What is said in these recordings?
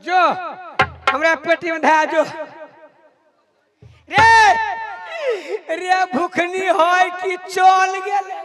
जो हमरा पेटी में धया जो रे रे भूखनी होय कि चल गेले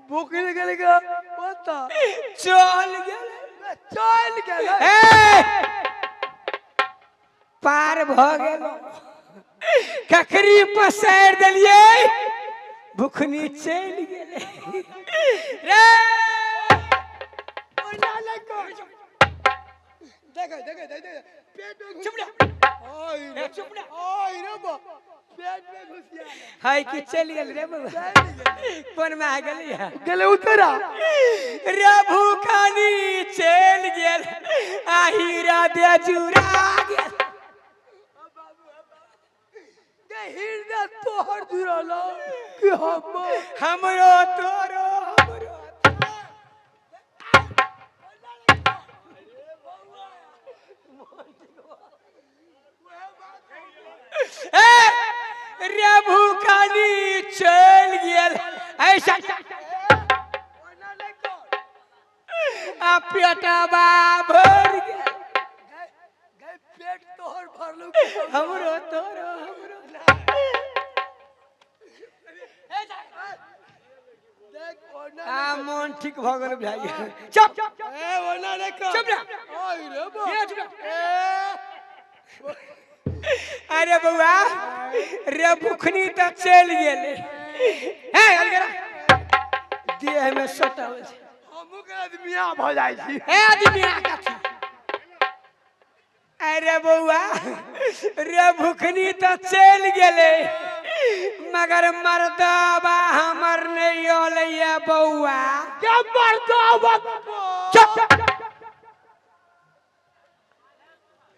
भूखनी गेले के पता चल गेले चल गेले ए पार भ गेल ककरी पसारि देलियै भूखनी चलि गेलै रे देख देख देख पेट में चुप रह ओय रे चुप रह ओय रे बा पेट में घुस गया हाय कि चलि गेल रे बाबा कोन में आ गेलै है गेले उतरा रे भूखनी चलि गेल आ हीरा दे जुरा गेल के हृदय तोहर जुड़ल कि हम हमरो तोरो हमरो ए रे भूखनी चलि गेल ऐसा आ पेटवा भरि गेल गए पेट तोहर भरलो हमरो तोरो हमरो देख ओना आ मन ठीक भऽ गेल भाई चुप ए ओना रे कर चुप रह। ओय रे बा ये चुप रह। ए अरे बउआ रे भूखनी तऽ चलि गेलै हे अलगरा देह में सटल छै हमहू के आदमिया भ जाइ छी हे आदमी आ कथी अरे बउआ रे भूखनी तऽ चलि गेलै मगर मर्दबा हमर नहि अलैया बउआ के मर्दावा चुप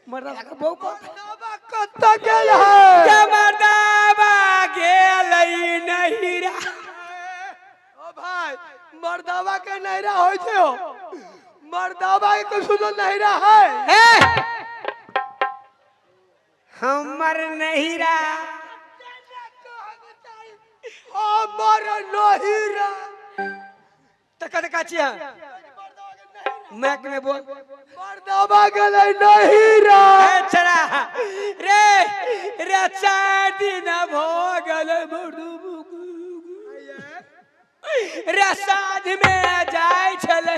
मर्दबा के बउ कत मर्दावा कत गेल है के मर्दबा गेलै नहिरा ओ भाई मर्दावा के नहिरा होय छै हो मर्दावा के कोई सुनो नहिरा है हे हमर नहिरा हमर नहिरा तऽ कत का छियै मैक में बोल मर्दावा गेलै नहिरा ए छड़ा रे रे चारि दिन भऽ गेलै रे साँझ में जाइ छलै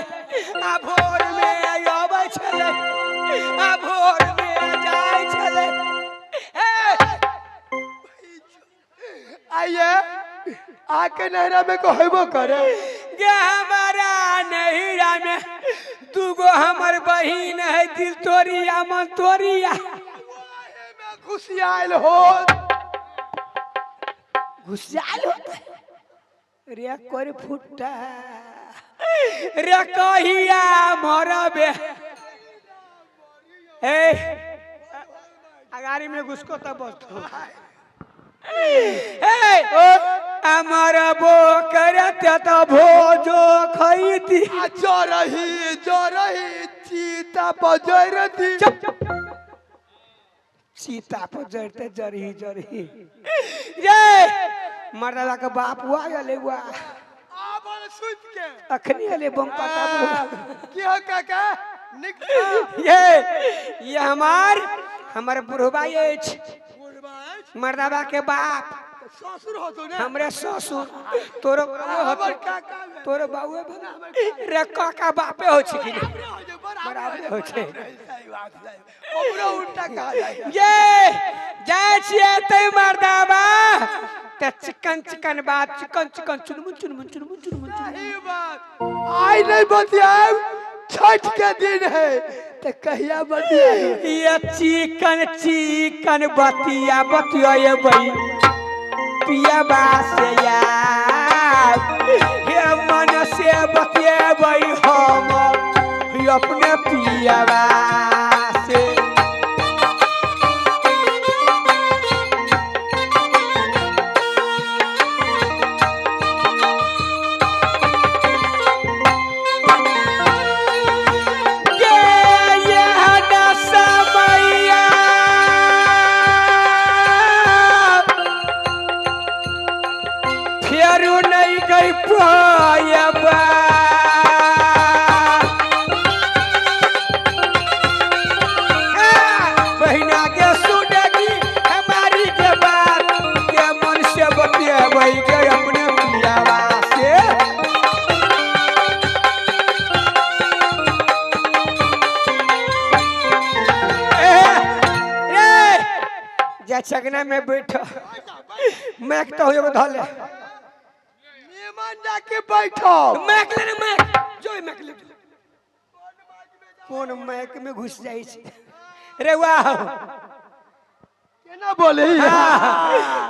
आ भोर में अबै छलै आ भोर में जाइ छलै हे आइए आके नहिरा में कहबो करे गे हमारा नहिरा में दूगो हमर बहिन है दिल तोरिया मन तोरिया में खुशियाल हो घुसियाल होते रे कर फुटा रे कहिया मरबे ए अगाड़ी में घुसको तब बस ए अमर बो करत त भोजो खैती आ जरही जरही चीता बजरती सीता पर जरते जरही जरही रे मरदला के बाप हुआ गेलै हुआ आबल सुत के अखनी अले बम पता की हो काका निक छौ? ये हमार हमर बुढ़बा अछि बुढ़बा अछि मर्दबा के बाप तऽ ससुर होतो ने हमरे ससुर तोरो बाबू हमर होतो काका भेल। तोरो बाबू भेल रे काका बापे हो छै कि बराबरे हो छै, बराबरे हो छै। सही बात सही हमरो उल्टा कहा जाइ छै। ये जाइ छियै तै मर्दबा तऽ चिकन चिकन बात चिकन चिकन चुनमुन चुनमुन चुनमुन चुनमुन चुनमुन। सही बात आइ नहीं बतियाब छठ के दिन है तो कहिया बतियाब ये चिकन चिकन बतिया बतिया बई पियाबा से यार हे मन से बतियाबै हम हे अपने पियाबा से के यह दसमैया फेरू नहीं गई पायबा जा चगना में बैठ मैक तो हो धले निमन जाके बैठो। मैक ले रे मैक जो मैक ले कोन मैक में घुस जाई छी रे वाह केना बोले?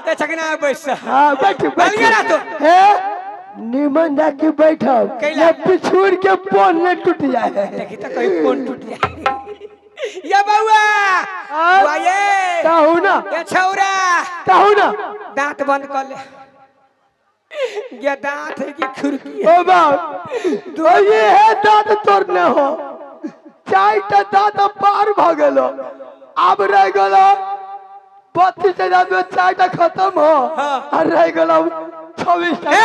ते चगना में बैठ। हाँ बैठ बैठ। बन गया तो। हे निमन जाके बैठो। कैला? ये पिछुड़ के पोन ने टूट जाए। देखी तो कहीं फोन टूट जाए। ये बउआ हाँ। बुआ ये कहू ना। ये छौरा कहू ना। दांत बंद कर ले। ये दांत है कि खुरकी है? ओ बाप तो ये है दांत तोड़ने हो। चार टा दांत पार भ गेलो। अब रह गेलो 32 टा दांत में 4 टा खत्म हो। हाँ। और रह गेलो 26 टा। ए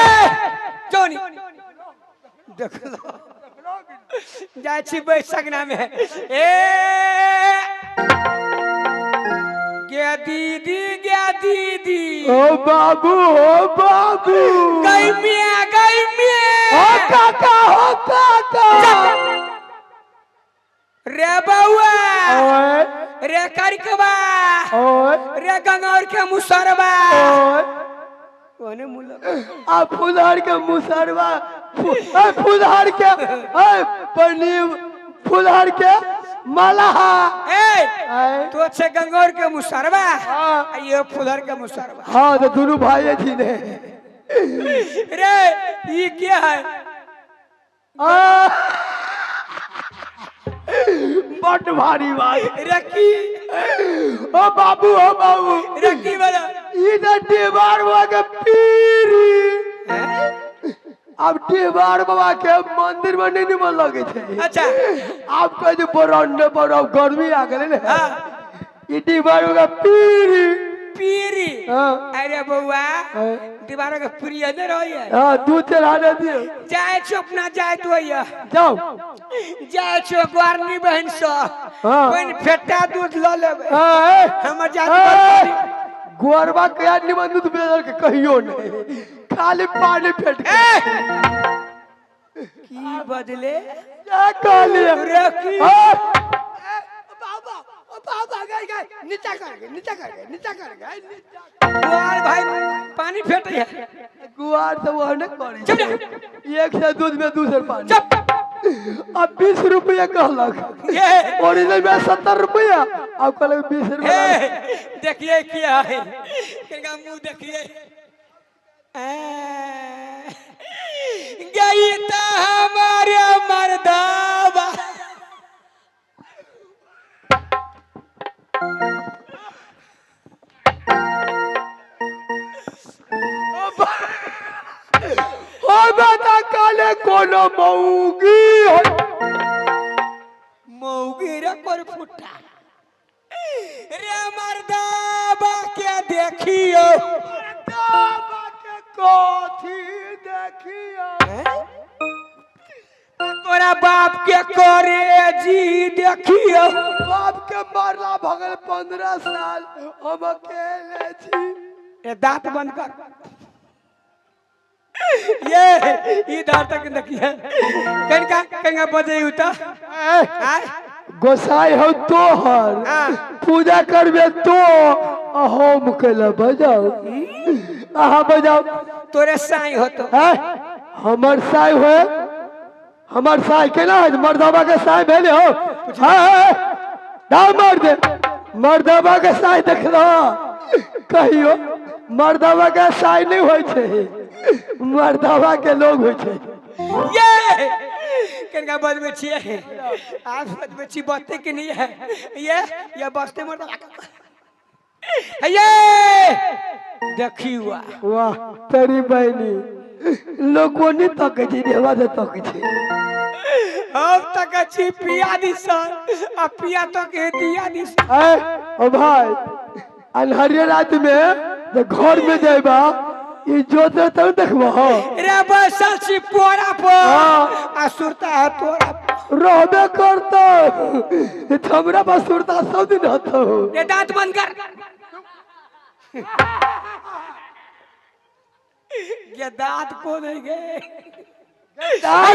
जोनी देख लो जाइ छी बैसगना में। ए गे दीदी गे दीदी। ओ बाबू ओ बाबू। गई मिया गई मिया। ओ काका ओ काका। रे बउआ ओए रे करकबा ओए रे गंगौर के मुसरबा। ओए कोने मुलक आ फुलहर के मुसरवा फुलहर के ए पनीर फुलहर के मलाहा। ए आए। तो छे गंगौर के मुसरबा हाँ। आ ये फुलहर के मुसरबा। हाँ तो दोनों भाई थी ने। रे ये क्या है? आ, बड भारी बात। रकी ओ बाबू ओ बाबू। रकी वाला ई तो दीवार बाबा के पीरी। अब दीवार बाबा के मंदिर में नहीं निमन लगे छे। अच्छा। आप कह दे बरांडे पर अब गर्मी आ गेलै ने। हाँ। ई दीवार बाबा के पीरी। पीरी। हाँ। अरे बउआ हाँ। दीवार के पीरी नहीं रही है। हाँ दूध चढ़ाने दियो। जाए छो अपना जाए तो ये जाओ जाए छो ग्वारनी बहन सो। हाँ। बहन फेटा दूध ल लेबे। हाँ, हमर जात ए, गोरबा के यार निमन दूध बेदर के कहियो नहीं खाली पानी फेट के। की बदले क्या कहलिए? रे की? हाँ। बाबा ओ बाबा गए गए नीचा कर गए नीचा कर गए नीचा कर गए नीचा। ग्वार भाई पानी फेट है। गुआर तो वह नहीं करे। चुप जा। एक से दूध में दूसर पानी। चुप। अब 20 रुपया कहलक। ये। ओरिजिनल में 70 रुपया अब कहलक 20 रुपया। ए, देखिए क्या है किनका मुंह देखिए। गई तो हमारे मर्दावा। ओ बेटा काले कोनो मौगी हो। मौगी रे कर फुटा रे मर्दावा के देखियो। मर्दावा के कथी देखियो? तोरा बाप के करे जी देखियो। बाप के मारला भगल 15 साल हम अकेले छी। ए दांत बंद कर। ये इधर तक देखिए कनका कनका बजे उता। गोसाई हो तोहर हाँ। पूजा करबे तो हम कैला बजाओ अहाँ बजाओ। तोरे साई हो तो हमर साई हो। हमर साई केना है? मर्दाबा के साई भेले हो। हाँ ना मर्द मर्दाबा के साई देखलो कहियो मर्दाबा के साई नहीं होय छै मर्दाबा के लोग होय छै। ये कनका बजबै छियै आज बजबै छी बजते कि नहीं है ये बजते मर्दाबा ये देखियो। वाह तेरी बहनी लोग कोनी तकै छै देवा से तकै छै। हम तकै छी पिया दिसन आ पिया तक दिया दिसन। ए ओ भाई अन्हरिया रात में जे घर में जाइबा ई जोते तब देखबो। रे बैसल छी पोरा पर आ सुरता है तोरा रहबे करतो हमरा पास सुरता सब दिन रहतो। रे दांत बंद कर। ये दांत को नहीं गए। हाँ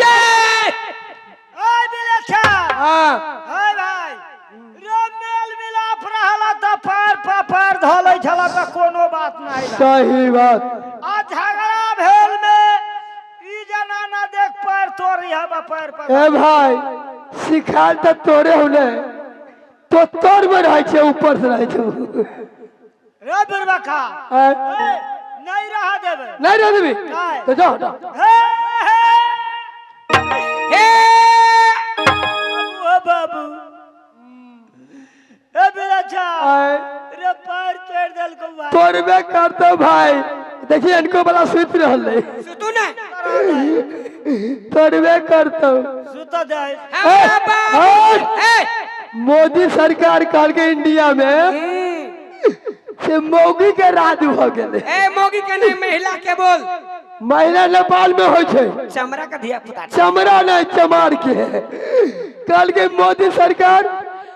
भाई रे मेल मिलाप रहला त पार पपार धऽ लै छल तऽ कोनो बात नहि रहै। सही बात। आ झगड़ा भेल में ई जनाना देख पैर तोड़ी हवा पैर पर। ए भाई, सिखाल तऽ तोरे होले, तो तोर में रहै छै, ऊपर से रहै छै। रे बुढ़बका, आँय? ए, नहीं रह देबै। नहीं रह देबी? नहीं। तो जाओ जाओ। हे हे हे बाबू, ओ बाबू, ए बिरछा। आँय? रे पैर तोड़ देलको भाई। तोड़बे करतो भाई, देखिए इनको बड़ा सुति रहल है। सुतू ने। तोड़बे करतो। सुत दे। हमरा बाबू ए, ए मोदी सरकार कहलकै इंडिया में से मौगी के राज भ गेलै। ए, मौगी के नहीं, महिला के बोल। महिला नेपाल में होइ छै। चमड़ा का धिया पुता। चमड़ा नहीं, चमार के। कहलकै मोदी सरकार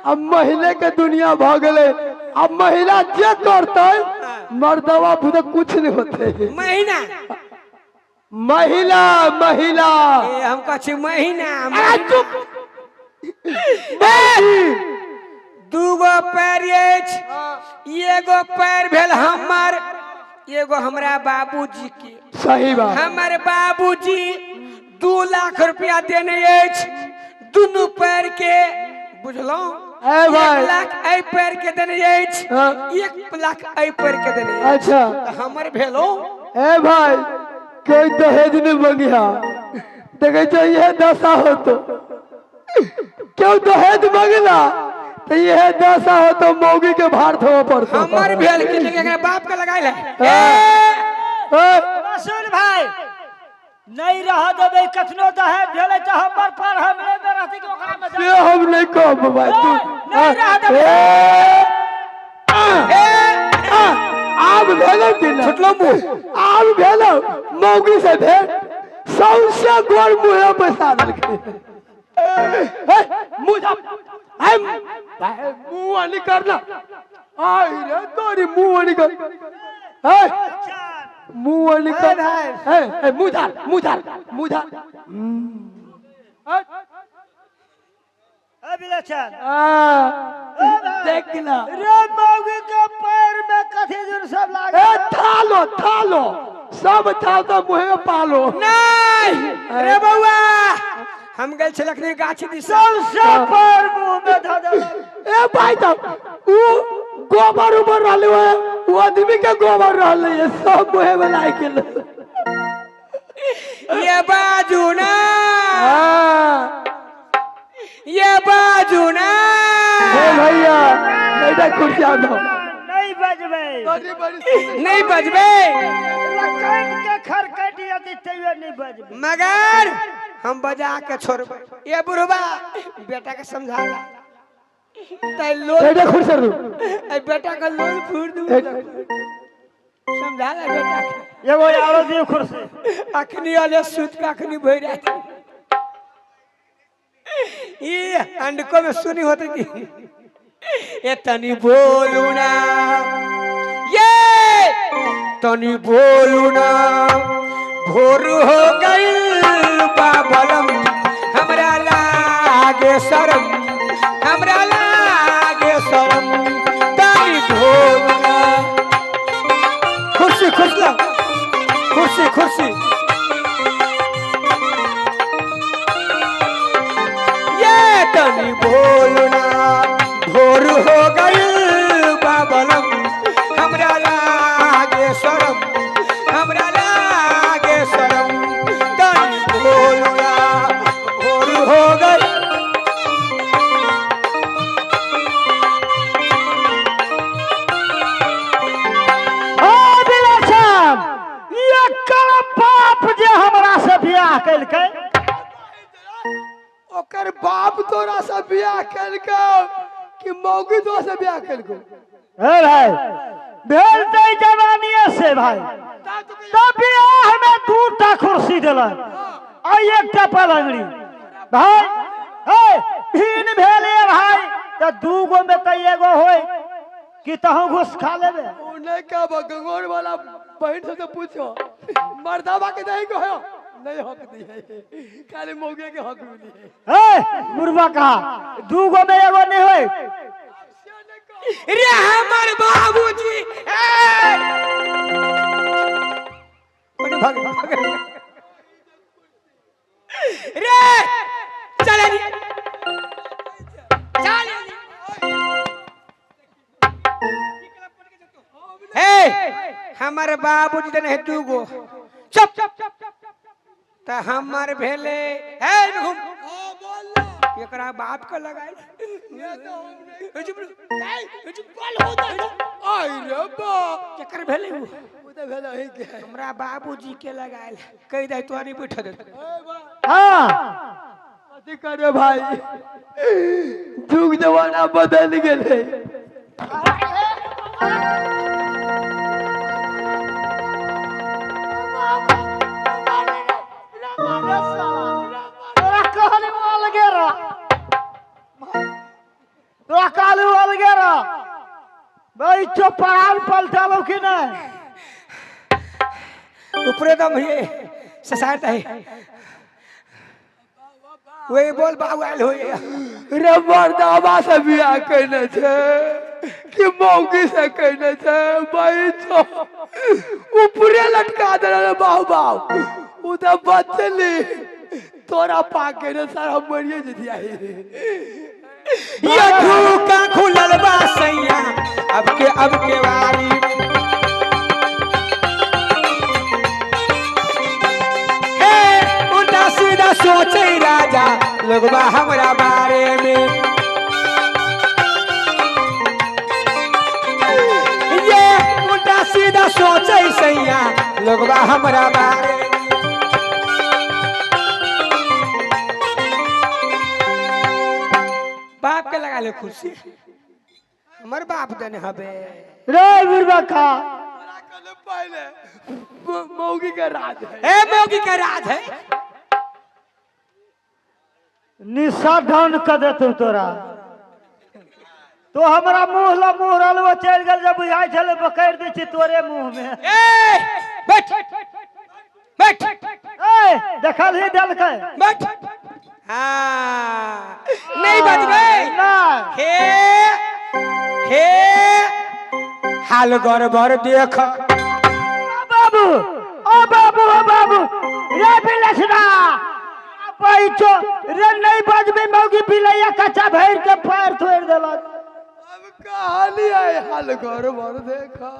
अब महिले के दुनिया भ गेलै, अब महिला जे करतै मर्दवा बुझे कुछ नहीं होते। महीना। महिला महिला। ए, हम कहै छी महीना। आ, चुप। मौगी। दूगो पैर अछि, एगो पैर भेल हमर, एगो हमरा बाबूजी के। सही बात। हमर बाबूजी 2 लाख रुपया देने अछि दुनू पैर के, बुझलहुँ? ए भाई। 1 लाख एहि पैर के देने अछि, हाँ। 1 लाख एहि पैर के देने अछि। अच्छा। तऽ हमर भेलो। ए भाई, कोई दहेज नहीं मंगिया, देखे छो यह दशा हो तो क्यों दहेज मंगला तो यह दशा हो तो मौगी के भार थोड़ा पड़ता। हमर भेल कि लेकिन एकरा बाप के लगाइल है। ए, ए, रसूल भाई, नहीं रह देबै, कतनो दहेज भेलै तऽ हमर पर हमरे में रहतै कि ओकरा में? से हम नहीं कहब भाई, तू नहीं रह देबै। ए, आ, आ, आब भेलो कि ना छुटलो मुँह। आब भेलो मौगी से भेल, सौंसे गोर मुँहे पैसा देलकै। ए, मुँह झाप। ए, भाई, मुँह वाली करना, आई रे तोरी मुँह वाली कर। ए, मुँह वाली कर। ए, ए, मुँह झाड़, मुँह झाड़, मुँह झाड़। ए, ए बिलक्षण। आ, देख ला। रे मौगी के पैर में कथी जुर सब ए लागल? थालो थालो सब थाल तो मुँह में पालो। नहीं रे बौआ, हम गेल छल अखनी गाछी दिस। सौंसे पैर मुँह में धऽ देलक। ए भाई साहब, ऊ गोबर उबर रहले है, ऊ आदमी के गोबर रहले है, सब मुँह में लाग गेल। ये बाजू ना। हाँ। ये बाजू ना। ए भैया, बेटा कुर्सी आ दो। नहीं बजबै। नहीं बजबे। रकट के खरकट यदि तैयो नहीं बजबै। मगर हम बजा के छोड़बै। ये बुढ़बा, बेटा के समझाला तै लोल। बेटा कुर्सी दो। ए, बेटा के लोल फूर दू, समझाला बेटा के। एगो आरो दियौ कुर्सी। अखनी अले सुत के अखनी भरि रात ई अंडको में सुनी होते कि ए तनी बोलू ना, ये तनी बोलू ना, भोर हो गइल बाबलम, हमरा लागे शरम, हमरा लागे शरम, तनी बोलू ना। कुर्सी कुर्सी लाओ, कुर्सी कुर्सी। ये तनी बोलना, भोर हो गइल बाबलम, हमरा लागे शरम, हमरा लागे शरम, तनी बोलना, भोर हो गइल। ओ बिलक्षण, एकर बाप जे हमरा से बियाह केलकै। ओकर बाप तोरा से बियाह केलकौ कि मौगी तोरा से बियाह केलकौ? हे भाई, भेल तऽ जवानिये से भाई, तऽ बियाह में 2टा कुर्सी देलक आ 1टा पलंगड़ी भाई। हे भीन भेल भाई, तऽ 2गो में तऽ एगो होय कि तहूँ घुस खा लेबे। ओ नहीं का गंगोर वाला बहन से तो पूछो, मर्दावा के नहीं को हो नहीं हक दी है, खाली मौगे के हक मिली है। हे बुढ़वा कहा 2गो में एगो नहीं होय। रे हमर बाबूजी भाग भाग रे चल चल हे हमर बाबूजी देने है दूगो चुप त हमर भेले हे घूम एकरा बाप के लगाइल केकर भेले उ हमरा बाबूजी के लगाइल कह दे तोरी बैठ दे। हां कथी करे भाई जुग जमाना बदल गेलै। तोरा कहली अलगे रह तोरा कहली अलगे रह भाई चो परान पलटालो कि नहीं ऊपरे दम ये ससारता है वही बोल बाबू आयल होई रे मर्दाबा से बियाह केने छै कि मौगी से केने छै भाई चो ऊपरे लटका देले बाबू बाबू उ त बचली तोरा पाके ने सारा मरिए जतिया। ये धूका खुलल बा सैया अब के वारी हे उल्टा सीधा सोचे राजा लोगबा हमरा बारे में ये उल्टा सीधा सोचे सैया लोगबा हमरा बारे में। बाप के लगा ले खुशी हमर बाप देने हबे रे बुढ़बा का पहले मौगी के राज है ए मौगी के राज है निशा डाउन कर देतौ तोरा तो हमरा मुँह ला मुँह रलबो चलि गेल जब बुझाइ छलै पकड़ि दै छी तोरे मुँह में। ए बैठ बैठ ए देखल ही देलकै बैठ। हाँ नहीं बचबै नहीं हे हे हाल गड़बड़ देख बाबू ओ बाबू ओ बाबू रे बिलसना पैचो रे नहीं बजबे मौगी बिलैया कच्चा भर के पैर तोड़ देलक। अब कहानी है हाल गड़बड़ देखा।